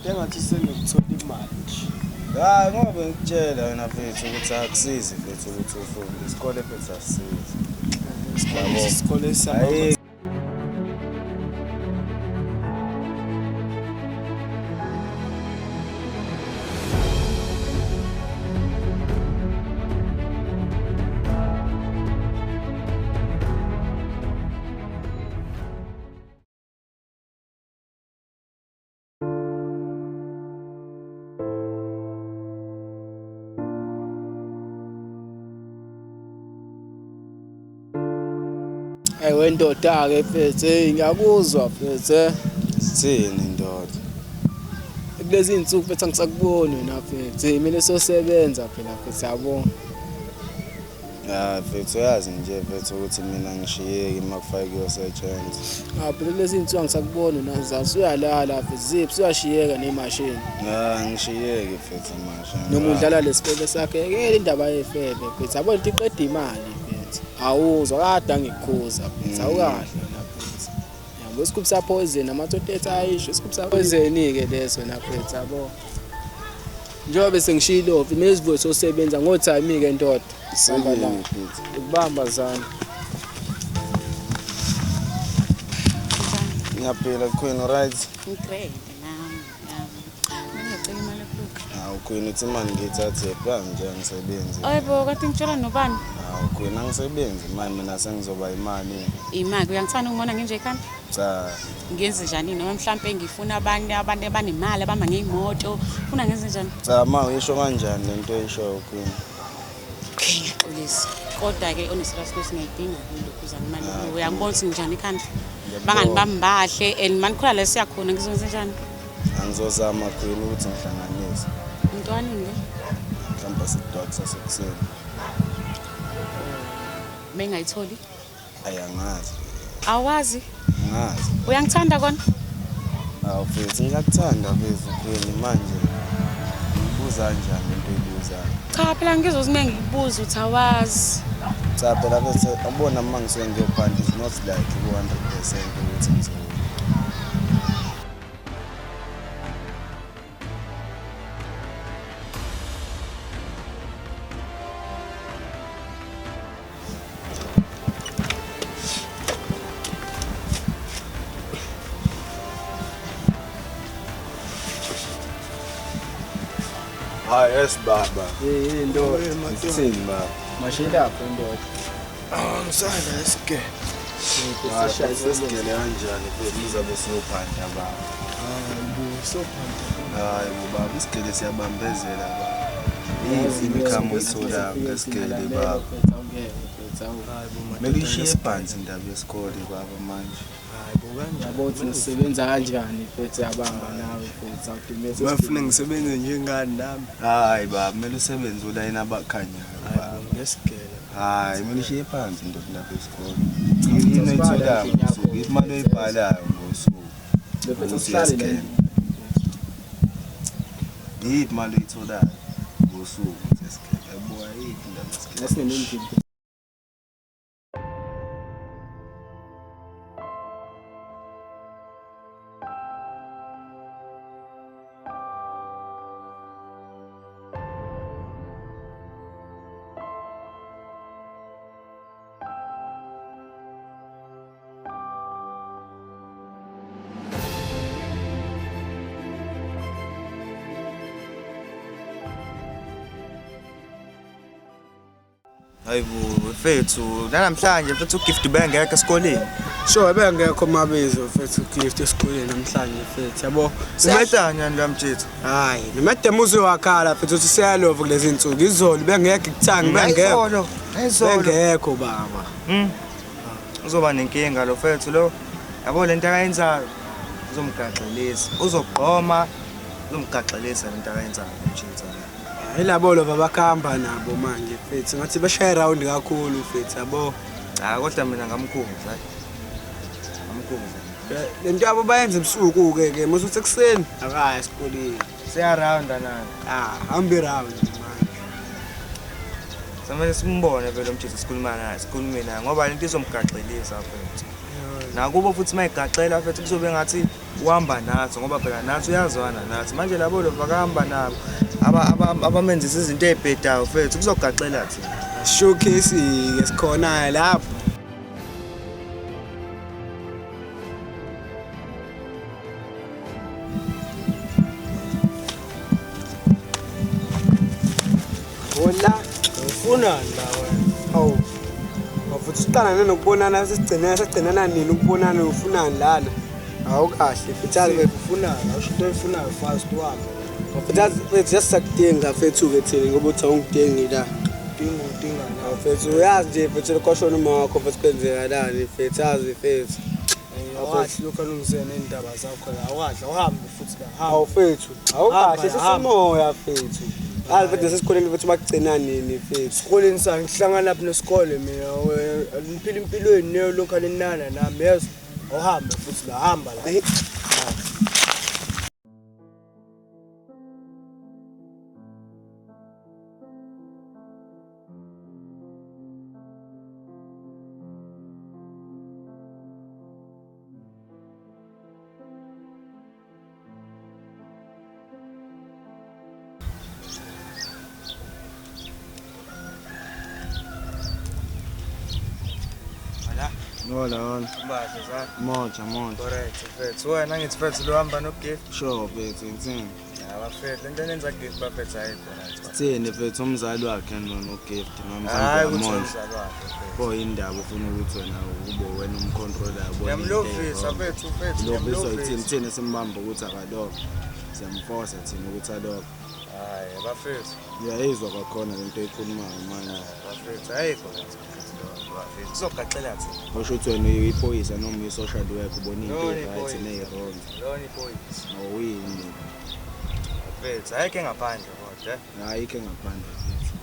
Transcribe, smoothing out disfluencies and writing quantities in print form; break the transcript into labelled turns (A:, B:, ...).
A: Engathi senokuthola imali nje.
B: Hayi ngoba ngikutshela wena mfethu ukuthi akusizi mfethu ukuthi ufunde. Isikole mfethu asisizi.
A: Isikole isikole sami.
B: Hayi.
A: Hey wendoda-ke mfethu, hey ngiyakuzwa mfethu. Eh.
B: Sithini ndoda?
A: Kulezi iy'nsuku mfethu angisakuboni wena mfethu. Hey mina sosebenza phela mfethu yabo.
B: Ya mfethu uyazi nje mfethu ukuthi mina ngishiyeki uma kufake kuyosetshenzwa.
A: Ah phela kulezi iy'nsuku angisakuboni wena zazi uyalala mfethu ziphi usuyashiyeka ney'mashini.
B: Ya ngishiyeki mfethu manje.
A: Noma udlala lesifebe sakho yekela indaba yefebe mfethu. Yabo lento iqeda imali mfethu. Awuzwa kade angikukhuza mfethu. Awukahle wena mfethu. Yabo isigubhu sapoison amathothetha ayisho isigubhu sapoison-ke leso wena mfethu yabo. Njengoba bese ngishilo mina isivuyo sosebenza ngothayimi-ke ndoda. Hamba la.
B: Sithini mfethu?
A: Ukubamba zami.
B: Ngiyaphila Queen, right?
C: Ngigrade nami. Nami. Ngiyacela imali yokuluka.
B: Hawu Queen uthi imali ngiyithathe pha nje angisebenzi.
C: Oyibo kade ngitshela nobani?
B: Hawu Queen angisebenzi manje mina sengizoba imali.
C: Imali uyangithanda ungibona nginje ekhanda?
B: Cha.
C: Ngenze njani noma mhlampe ngifuna abantu abantu abanemali abahamba ngeyimoto. Ufuna ngenze njani?
B: Cha ma uyisho kanjani lento oyishoyo Queen?
C: Okay, ngiyaxolisa. Kodwa ke on a serious note ngiyayidinga lokhu imali. Uyangibona ukuthi nginjani ekhanda? Bangani bami bahle and manikhula la siyakhona ngizokwenza njani?
B: Angizozama Queen ukuthi ngihlanganise.
C: Umntwanini le?
B: Mhlawumbe sidwa kusasa ekuseni.
C: Mengayitholi?
B: Ayi angazi.
C: Awazi?
B: Angazi.
C: Uyangithanda kona?
B: Hawu mfethu ngiyakuthanda mfethu Queen manje. Ngibuza kanjani lento oyibuzayo?
C: Cha phela ngizothi mengikubuza uthi awazi.
B: Cha phela bese abona uma ngisuke ngiyophanda it's not like ku-100% ukuthi ngizo Hayi yes baba.
A: Hey ndoda.
B: Sithini baba?
A: Mashela phi ndoda.
B: Ngisala isigele. Isigele kanjani mfethu ngizabe siyophanda baba. Hayi bo baba isigele siyabambezela baba. Yiphi imikhamo oyitholayo ngesigele baba? Kumele uyishiye phansi indaba yesikole baba manje.
A: Yabo ukuthi ngisebenza kanjani mfethu yabamba nawe mfethu awudumese.
D: Bafuna ngisebenze njengani nami.
B: Hayi baba kumele usebenze ulayini abakhanyayo baba.
D: Ngesigele.
B: Hayi kumele ushiye phansi ndoda indaba yesikole. Yini oyitholayo ngosuku? Imali oyibhalayo ngosuku.
A: Mfethu
B: Ukuthi
A: sihlale la.
B: uyasigela. Yiphi imali oyitholayo ngosuku ngesigele? Yabo ayikho indaba yesigele.
A: Nasingene endlini.
E: Hayi bo mfethu, namhlanje mfethu uGift bengekho esikoleni.
D: Sure bengekho mabizo mfethu gift esikoleni namhlanje mfethu yabo.
E: Simetanya nje mfethu.
D: Hayi, nomadem uzowakhala mfethu uthi siyalova kulezi insuku. Izolo bengekho ikuthangi bengekho.
E: Ayizolo, ayizolo.
D: Bengekho baba.
E: Mm. Uzoba nenkinga lo mfethu lo. Yabo lento akayenzayo. Uzomgaxelisa. Uzogqoma. Uzomgaxelisa lento akayenzayo mfethu.
D: Yilabo lova bakhamba nabo manje mfethu. Ngathi bashaya round kakhulu mfethu yabo.
E: Cha kodwa mina ngamkhuza. hayi. Ngamkhuza.
D: Lento yabo bayenza ebusuku ke ke mase ekuseni akaya esikoleni.
E: Siyarounda nani.
D: Ah, hambi round manje.
E: Samele simbone vele umjithu sikhuluma naye, sikhulume naye ngoba lento izomgaxelisa mfethu. Nakubo futhi mayigaxela mfethu kuzobe ngathi uhamba nathi ngoba phela nathi uyazwana nathi. Manje labo lo bakahamba nabo abamenzisa izinto ezibhedayo mfethu kuzogaxela thina.
D: Showcase-ke sikhona lapho. Hola, ufunani la wena? Hawu. Futhi siqala nokubonana sesigcina segcinana nini ukubonana ufunani lana? Awukahle futhi yazi
F: ufunani, awusho into oyifunayo fast uhambe.
D: Futhi yazi mfethu sesisakudinga mfethu ke thina ngoba uthi awungidingi la.
F: Udinga udinga la.
D: Mfethu uyazi nje mfethu lokwashona uma wakho mfethu kwenzekalani mfethu yazi mfethu.
F: Awukahle lokhu alungisene nendaba zakho la. Awukahle awuhambe futhi la. Hamba.
D: Hawu mfethu, awukahle
F: Hamba,
D: sesimoya mfethu. Yazi mfethu sesikhuleni mfethu bakugcina nini mfethu.
F: Esikoleni sami ngihlangana lapha nesikole mina niphila impilo yenu niyo lokhu aninana nami yezwa. Awuhambe futhi la hamba la.
D: Eyi.
E: Wala,
B: Hola, hola.
E: mbahle za.
B: Moja, moja.
E: Correct mfethu. Wena ngithi mfethu lo hamba no gift.
B: Sure mfethu, ngithini?
E: Ya bafethu lento enenza gift bafethu ayikho right.
B: Sithini mfethu umzali wakhe no gift noma
E: Hayi
B: mhlawumbe
E: ukuthi
B: uyamondla.
E: umzali wakhe mfethu.
B: Pho indaba ufuna ukuthi wena ube wena umcontroller yabo.
E: Ngiyamlovisa mfethu mfethu
B: Loviswa yithini
E: ngiyamlovisa.
B: thina simbamba ukuthi akalobe. Siyamforce thina ukuthi alobe.
E: Hayi bafethu.
B: Uyayizwa kwakhona lento oyikhulumayo manje.
E: Bafethu ayikho right mfethu lo bafethu. Kuzogaxela thina.
B: Usho ukuthi wena uyiphoyisa noma uyi-social work ubona into
E: Lona
B: e-right
E: iphoyisa.
B: neyi-wrong.
E: Lona iphoyisa.
B: Awuyini.
E: Bafethu ayikho engaphandle kodwa.
B: Ayikho engaphandle mfethu.